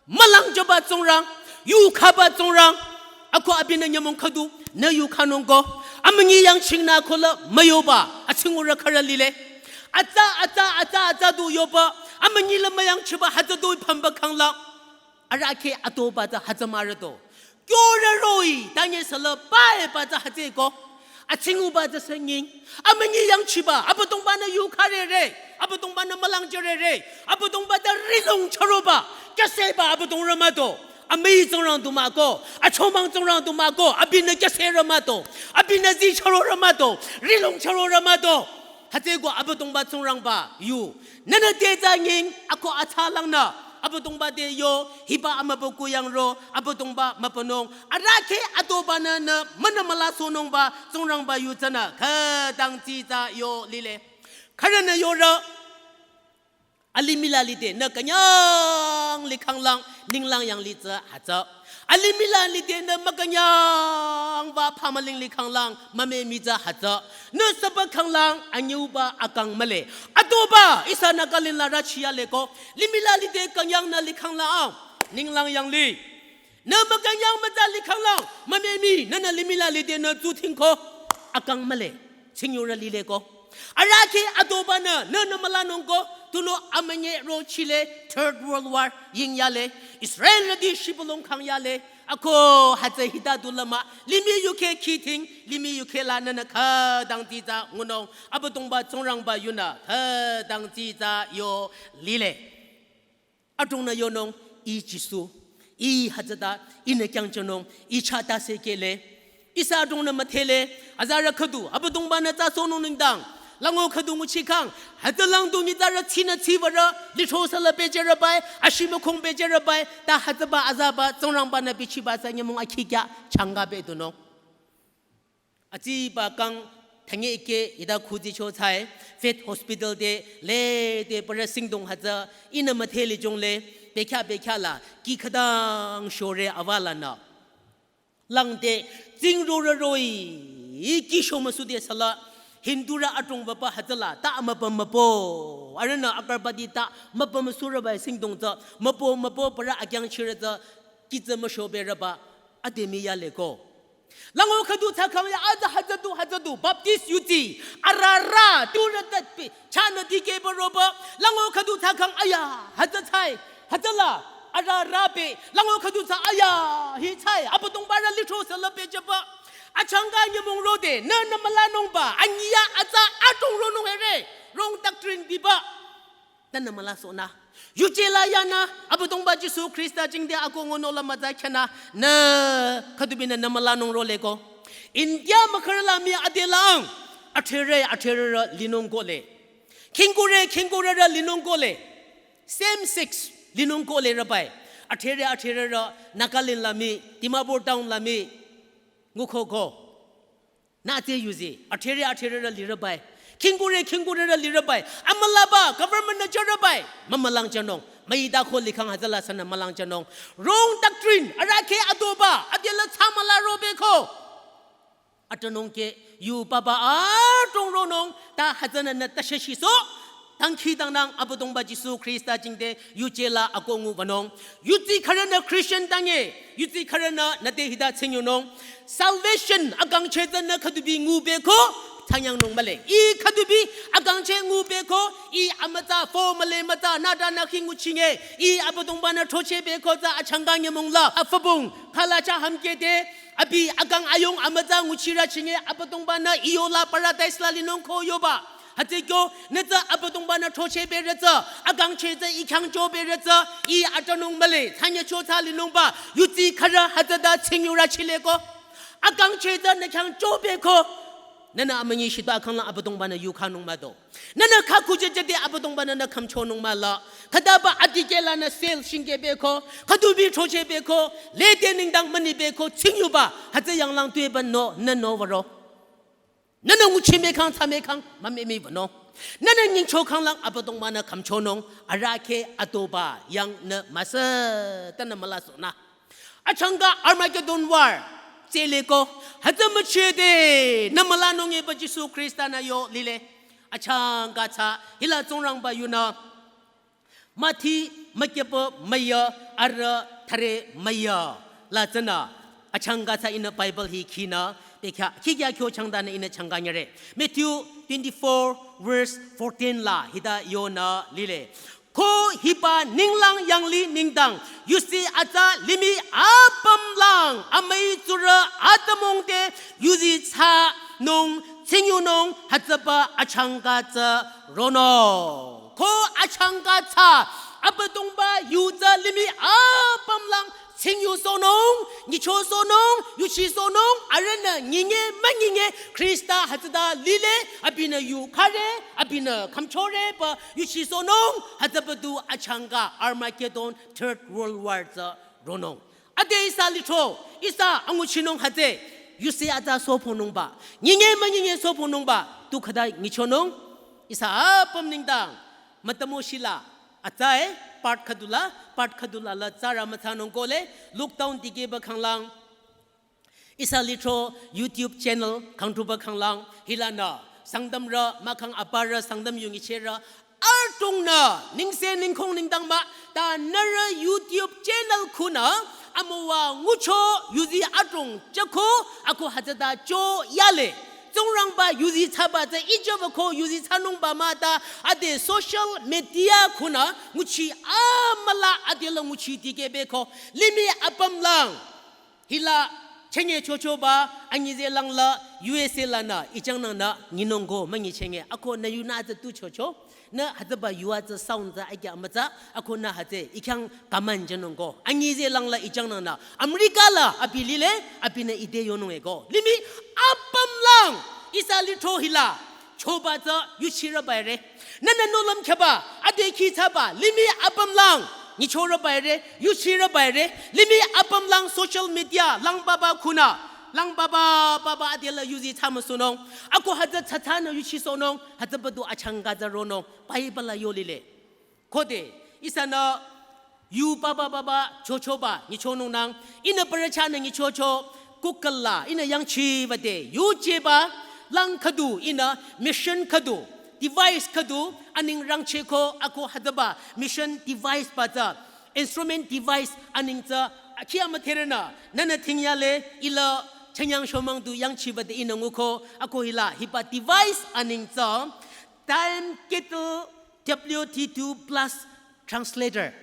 mülangjüba Tsingrang, yukhaba Tsingrang. Ako abinü nyümong khüdu nü yukhanungko. Amünyi yangchingnü kola müyoba, atsingurü khürü lile. Atsa, atsa, atsa, atsa du yoba, amünyi la müyangchiba hütsü du pamba khangla. Arahkheh atoba tsü hütsü mürüto. Kyorü roh-i, tanye sala pae ba tsü hütsüko. Atsinguba tsü senging. Amünyi yangchiba, Abüdongba-nü yukharere, Abüdongba-nü mülangjürere, Abüdongba tsü rilong chüroba, kyüseba Abüdongrü mah to. Amüi Tsingrang du mah ko, achomang Tsingrang du mah ko, abinü kyüserü mah to, abinü zichürorü mah to, rilong chürorü mah to. Hütsüko Abüdongba Tsingrangba yu. Nünü te tsü nying, ako atsa langnü. Abüdongba te yo, hiba amübükuh yang ro, Abüdongba mübünung. Arahkheh atoba-nü nü, münü mülasohnungba, Tsingrangba yu tsünü, khütang tsitsa yo lile. Khürünü yore, alimih la lide, nü künyang likhanglang, ninglang yanglih tsü hütsü. Alimih la lide nü mükünyangba phamüling likhanglang, mümemi tsü hütsü. Nü süba khanglang, anyüuba akang mühle. Atoba, ihsa Nagaland la rachiyaleko. Limih la lide künyangnü likhanglang, ninglang yanglih. Nü mükünyang mütsa likhanglang, mümemi, nünü limih la lide nü tsuthingko. Akang mühle, tsingyurü lileko. Arahkheh atoba-nü, nünü mülanungko, tunüo amünyi ro chile, Third World War, yingyale, Israelrüti shibülung khangyale, ako hütsü hita du la mah, limih yukheh khiting, limih yukheh la nünü khütang tsitsa ngunung, Abüdongba Tsingrangba yunü, khütang tsitsa yo lile. Adrongnü yonung, ih Jisu, ih hütsüta, ihnü kyangjünung, ih chah tase kehle. Ihsa adrongnü müdhele, azarü khüdu, Abüdongba-nü tsasohnung nengdang. Lango khüdu nguchikhang, hütsülang du nyitsarü tsinü tsibarü, lithro sala pehjürü bai, ashimükhong pehjürü bai, ta hütsüba azaba, Tsingrangba-nü bichiba tsü nyümong akhikya, changa pehtunung. Atsiba kang thangeke ita khuzicho tsai, Faith Hospital te, lede parü singdong hütsü, ihnü müdhele jongle, pehkya pehkya la, kih khütang shore awa lanü. Langde, tsingrorü roh-i, kih sho müsude sala, Hindurü adrong baba hütsüla, ta mübü mübü, arühnü Agarbatti ta mübü müsurüba singdong tsü, mübü mübü parü akyangchirü tsü, kih tsü müshoberüba, ade miyaleko. Lango khüdu thsakhang ya aza hütsüdu hütsüdu Baptist yuti arara turü tatpi chanü dikehba roba. Lango khüdu thsakhang aya hütsü tsai hütsüla arara pe lango khüdu thsa aya hi tsai Abüdongbarü lithro sala pehjüba. Achangka nyümong rode nünü mülanungba anyiya atsa adrong ronung ere wrong doctrine biba. Tanü mülasohnü. Yuje la yanü, Abüdongba Jisu Khrista jingte akoh ngunung la mütsa kyanü, nü khüdubinü nü mülanung roleko. India mükhürü la mii adelang, athrerü, athrerürü linung kohle. Khingkurü, khingkurürü linung kohle. Same sex linung kohlerü bai. Athrerü, athrerürü Nagaland la mii, Dimapur town la mii, nguko ko. Nü ate yuzi, athrerü athrerürü lirü bai. Khingkurü khingkurürü lirü bai. Amülaba, government nü jürü bai. Mümülangjünung. Müita ko likhang hütsüla sünü mülangjünung. Wrong doctrine, arahkheh adoba, adela tsü müla robeko. Atanung ke, yu papa adrong ronung, ta hütsünü nü ta sheshiso. Dangkhidangnang Abüdongba Jisu Khrista jingte yuje la akoh ngubanung. Yuzi khürünü Christian tange, yuzi khürünü nüte hita tsingyunung. Salvation akangcheh tsü nü khüdubi ngubeko, thsanyangnung mühle. Ih khüdubi akangcheh ngubeko, ih amütsa fo mühle mütsa, nüta nü khi nguchinge, ih Abüdongba-nü throchehbeko tsü achangka nyümong la, afabong, khalacha hamkede, abi akang ayung amütsa nguchirü chinge, Abüdongba-nü ih yola paradise la linung ko yoba. Hütsükyo, nü tsü Abüdongba-nü throchehberü tsü, akangcheh tsü ih khyang jüberü tsü, ih atanung mühle, thsanyacho tsü linungba, yuzi khürü hütsüta tsingyurü chileko. Akangcheh tsü nü khyang jübeko. Nünü amünyi shita khangla Abüdongba-nü yukhanung müdo. Nünü khakujejede Abüdongba-nü nü khümchonung müla. Khütaba adikeh lanü sel shingkebeko. Khüdubi throchehbeko. Lede nengdang münibeko. Tsingyuba. Hütsü yanglang tueba no, nü no waro. Nünü nguchi mekhang, tsü mekhang, mümemi wünung. Nünü nyingcho khanglang Abüdongba-nü khümchonung, arahkheh adoba, yang nü müsü, tanü mülasohnü. Achangka Armageddon war, tseleko, hütsü müchede, nü mülanung eba Jisu Khrista-nü yo lile. Achangka tsü, hila Tsingrangba yunü. Mathi mükepü müyü arüh thare müyü. La tsünü achangka tsü ihnü Bible hi khinü, bekhyah khikya kyo changdanü ihnü changka nyüre. Matthew twenty-four verse fourteen la hita yonü lile. Ko hiba ninglang yanglih nengdang yusi atsa limih apümlang amüi tsurü atümung te yuzi thsanung tsingyunung hütsüba achangka tsü ronung. Ko achangka tsü Abüdongba yu tsü limih apümlang tsingyu sohnung, nyicho sohnung, yuchi sohnung, arühnü nyinge münyinge Khrista hütsüta lile, abinü yu khare, abinü khümchore pü yuchi sohnung, hütsüba du achangka Armageddon Third World War tsü ronung. Ade ihsa lithro, ihsa anguchinung hütsü, yusi atsa sophonungba, nyinge münyinge sophonungba, tu khüta nyichonung, ihsa apüm nengdang, mütümo shila, atsa-e, part khüdula, part khüdula la tsürü müthsanung kohle, lockdown dikehba khanglang, ihsa lithro YouTube channel khangtruba khanglang, hilanü, Sangtamrü, mahkhang aparü, Sangtam yu nyicherü, adrongnü, nengse nengkhong nengdang mah, ta nührü YouTube channel khunü, amüwa ngucho yuzi adrong jüko, ako hütsüta cho yale. Tsingrangba yuzi thsaba tsü ijüba ko yuzi thsanungba mah ta, ade social media khunü, nguchi amüla adela nguchi dikehbe ko, limih apümlang. Hila, chenge chochoba, anyize langla, U S A lanü, ichangnangnü, nyinung ko, münyi chenge, ako nü yunü tsü tu chocho, nü hütsüba yu a tsü sound tsü akya amütsa, ako nü hütsü, ikhyang kaman jünung ko, anyize langla ichangnangnü, America la, abi lile, abinü ide yonung e ko, limih apümlang, ihsa lithro hila, choba tsü yuchirü baire. Nünü nohlüm khyaba, ade khi thsaba, limih apümlang, nyichorü baire, yuchirü baire, limih apümlang social media, lang baba khunü, lang baba, baba adela yuzi thsamüsunung. Ako hütsü thsathsanü yuchi sohnung, hütsüba du achangka tsü ronung, Bible la yo lile. Khode, ihsanü yu baba baba chochoba nyichonungnang, ihnü parü chahnü nyichocho, Google la, ihnü yangchiba te, yujeba, lang khüdu, ihnü mission khüdu, device khüdu, aning rangcheh ko, ako hütsüba, mission device ba tsü, instrument device aning tsü, akhi amüdherünü, nünü thingyale, ila, chanyang shomang du yangchiba te ihnü nguko, ako hila, hiba device aning tsü, Time Kettle W T two plus translator.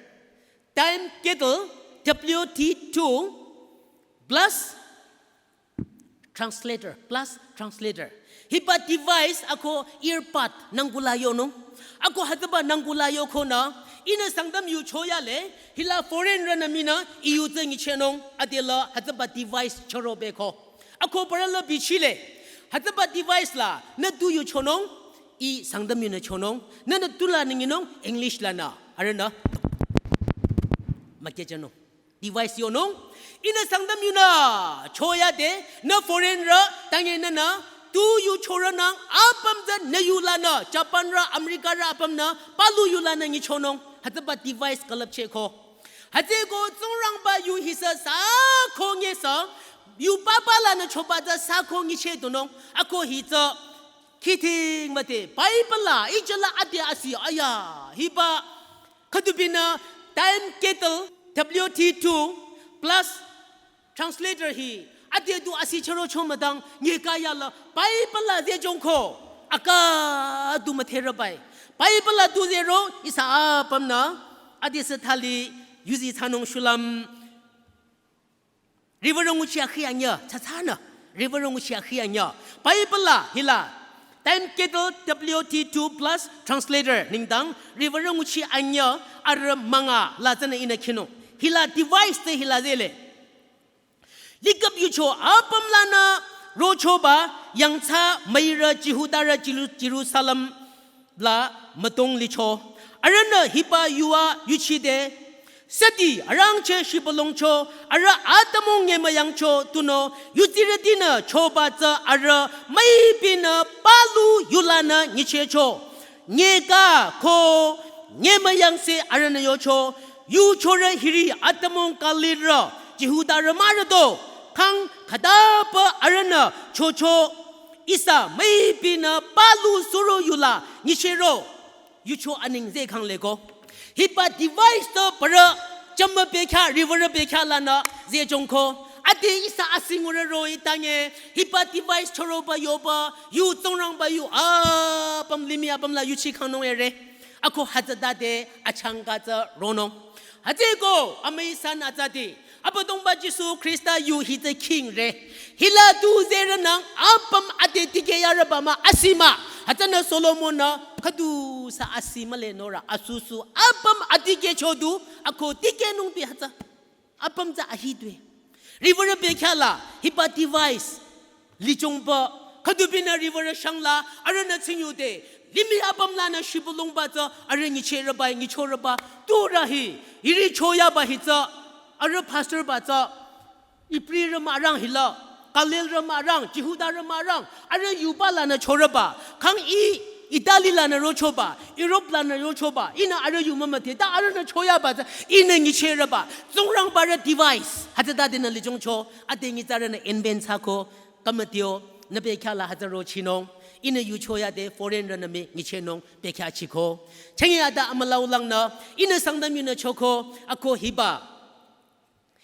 Time Kettle W T two plus translator, plus translator. Hiba device ako earbud nangkula yonung. Ako hütsüba nangkula yokonü, ihnü Sangtam yu choyale, hila foreign rünü minü, I yu tsü nyichenung, adela hütsüba device chorobe ko. Ako parü la bichile, hütsüba device la, nü tu yu chonung, I Sangtam yunü chonung, nünü tula nü nyinung, English lanü, arühnü, mükehjünung. Device yonung, ihnü Sangtam yunü, choyade, nü foreign rü, tange nünü, tu yu chorünang, apüm tsü nü yu lanü, Japan rü, America rü apümnü, palu yu lanü nyichonung, hütsüba device külüpcheh ko. Hütsüeko Tsingrangba yu hisü sako nyesü, yu papa lanü choba tsü sako nyicheh dunung, ako hi tsü, khithing müde, Bible la, ijala ade asi, aya, hiba, khüdubinü, Time Kettle, W T two, plus translator hi, ade du asi chüro chomüdang, nyekaya la, Bible la zehjong ko, aka du müdherü bai. Bible la du zehro, ihsa apümnü, ade sü thali, yuzi thsanung shulüm, riwürü nguchi akhi anyüh, thsathsanü, riwürü nguchi akhi anyüh. Bible la, hila, Time Kettle W T two plus translator nengdang, riwürü nguchi anyüh, arüh münga, la tsünü ihnü khinung. Hila device te hila zehle. Likap yucho apüm lanü rochoba yangthsa müirü Jihudarü Jiru-, Jerusalem la mütong licho. Arühnü hiba yu a yuchide, südi arangcheh shibülungcho, arüh atümung nyemüyangcho tunüo, yutsirütinü choba tsü arüh müipinü palu yu lanü nyichehcho. Nyeka ko nyemüyangse arühnü yocho, yuchorü hiri atümung kalirü, Jihudarü mahrüdo, khang khütapü arühnü chocho, ihsa müipinü palu suro yu la nyichehro, yucho aning zehkhang leko. Hiba device to parü chama bekha, riwürü bekha lanü zehjongko. Ade ihsa asingurü roh-i tange, hiba device chüroba yoba, yu Tsingrangba yu apüm limih apüm la yuchi khangnung ere. Ako hütsütade achangka tsü ronung. Hütsüeko amüi san atsati. Abüdongba Jisu Khrista yu hi tsü king re. Hila tu zehronang apüm ade dikehyarüba mah asi mah. Hütsünü Solomon-nü khüdu sü asi mühle norü asusu apüm adikehcho du ako dikehnung bi hütsü. Apüm tsü ahi due. Riwürü bekha la hiba device lichongba khüdu binü riwürü shangla arühnü tsingyude. Limih apüm lanü shibülungba tsü arüh nyichehrüba, nyichorüba, tu rahi, hiri choyaba hi tsü, arüh pastorba tsü, Ibrirü mah arang hila, Galilrü mah arang, Jihudarü mah arang, arüh yuba lanü chorüba, khang i Italy lanü rochoba, Europe lanü rochoba, ihnü arüh yu mümüdhe, ta arühnü choyaba tsü, ihnü nyichehrüba, Tsingrangbarü device, hütsütadenü lichongcho, ade nyitsarünü invent thsako, kamadio, nü bekha la hütsü rochinung, ihnü yu choyade foreign rünü mii nyichehnung, bekha chiko. Changi ada amülau langnü, ihnü Sangtam yunü choko, ako hiba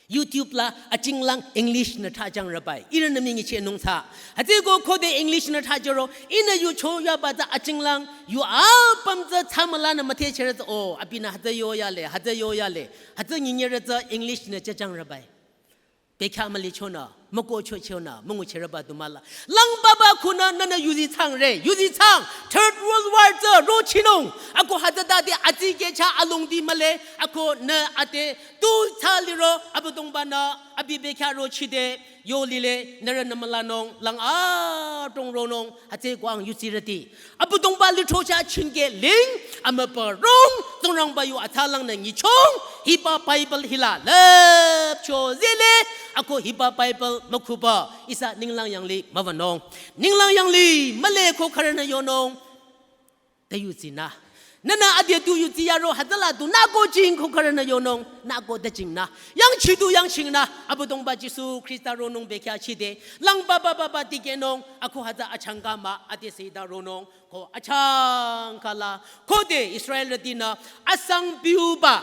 YouTube la achinglang English nü thajang rübai. Ihrünü mii nyichehnung thsa. Hütsüeko khode English nü thajüro. Ihnü yu choyaba tsü achinglang. Yu apüm tsü thsamülanü müthehcherü tsü. Oh, abinü hütsü yoyale, hütsü yoyale. Hütsü nyinyerü tsü English nü chajang rübai. Bekha mülichonü, mükohchochonü, müngucherüba du mahla. Lang baba khunü nünü yuzi thsang re, yuzi thsang. Third World War tsü rochinung. Ako hütsütade adikehcha alongdi mühle. Ako nü ade tu thsa liro, Abüdongba-nü, abi bekha rochide, yo lile, nührünü mülanung, lang adrong ronung, hütsüeko ang yuzirüti. Abüdongba lithrocha chingke ling, amübürong, Tsingrangba yu atsalangnü nyichong, hiba Bible hila, lüpcho zile, ako hiba Bible mükhuba, ihsa ninglang yanglih müwünung. Ninglang yanglih, mühle ko khürünü yonung. Te yuzinü. Nünü ade tu yuzi yaro hütsüla tu nüko jing ko khürünü yonung, nüko te jingnü. Yangchi tu yangchingnü, Abüdongba Jisu Khrista ronung bekha chide. Lang baba baba dikehnung, ako hütsü achangka mah, ade sita ronung, ko achangka la. Khode Israelrütinü, asang piuba.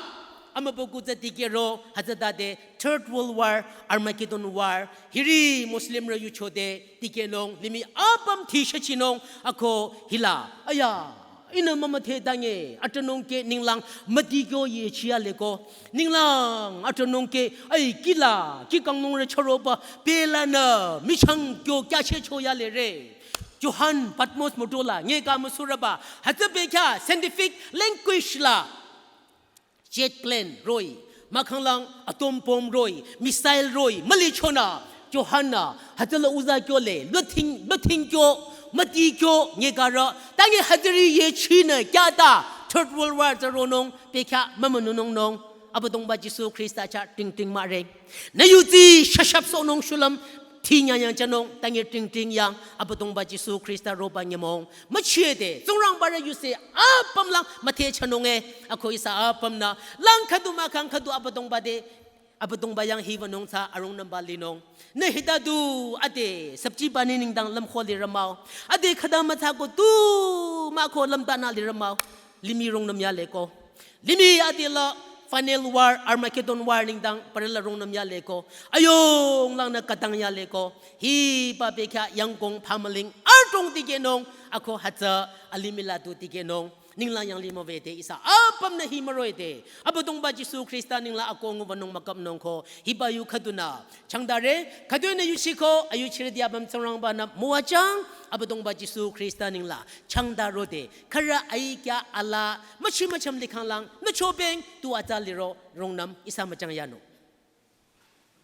Amübükuh tsü dikehro, hütsütade, Third World War, Armageddon War, hiri Muslimrü yuchode, dikehnung, limih apüm tishachinung, ako hila, aya, ihnü mümüdhe dange, atranung ke ninglang müdikyo ye chiyaleko, ninglang atranung ke, ai, kila, kikangnungrü chüroba, pelanü, michang kyo kyachecho yale re. Johan Patmos mütola, nyeka müsurüba, hütsü bekha, scientific language la, jet plane roh-i, mahkhanglang atom bomb roh-i, missile roh-i, mülichonü, Johan-nü, hütsüla uza kyole, lüthing, lüthing kyo, müdikyo, nyekarü, tangi hütsüri yechinü, kyata, Third World War tsü ronung, bekha, mümünunung nung, Abüdongba Jisu Khrista chah, ting ting mare. Nü yuzi, shashap sohnung shulüm, Thi nyanyang chanung, tangi ting ting yang, Abüdongba Jisu Khrista roba nyümong. Müchide, Tsingrangbarü yuse, apümlang, müthehchanung e, ako ihsa apümnü, lang khüdu mahkhang khüdu Abüdongba te, Abüdongba yang hiwünung tsü arungnümba linung. Nü hita du, ade, sabji bani nengdang lümkho lirü mah-o. Ade khüta müthsako du, mahko lümtanü lirü mah-o. Limih rungnüm yaleko. Limih adila final war, Armageddon war nengdang parüla rungnüm yaleko. Ayung langnü katang yaleko. Hiba bekha yangkong pamaling adrong dikehnung. Ako hütsü alimih la du dikehnung. Ninglang yanglih müwüde ihsa apümnü hi müroide. Abüdongba Jisu Khrista ninglang ako ngubanung mükapnung ko. Hiba yu khüdunü. Changdare, khüdunü yuchiko, ayuchirüti apüm Tsingrangba-nü müwajang. Abüdongba Jisu Khrista ninglang. Changdarode. Khürü aikya ala, müchi mücham likhanglang, nü chobeng, tu atsa liro, rungnüm, ihsa müchang yanung.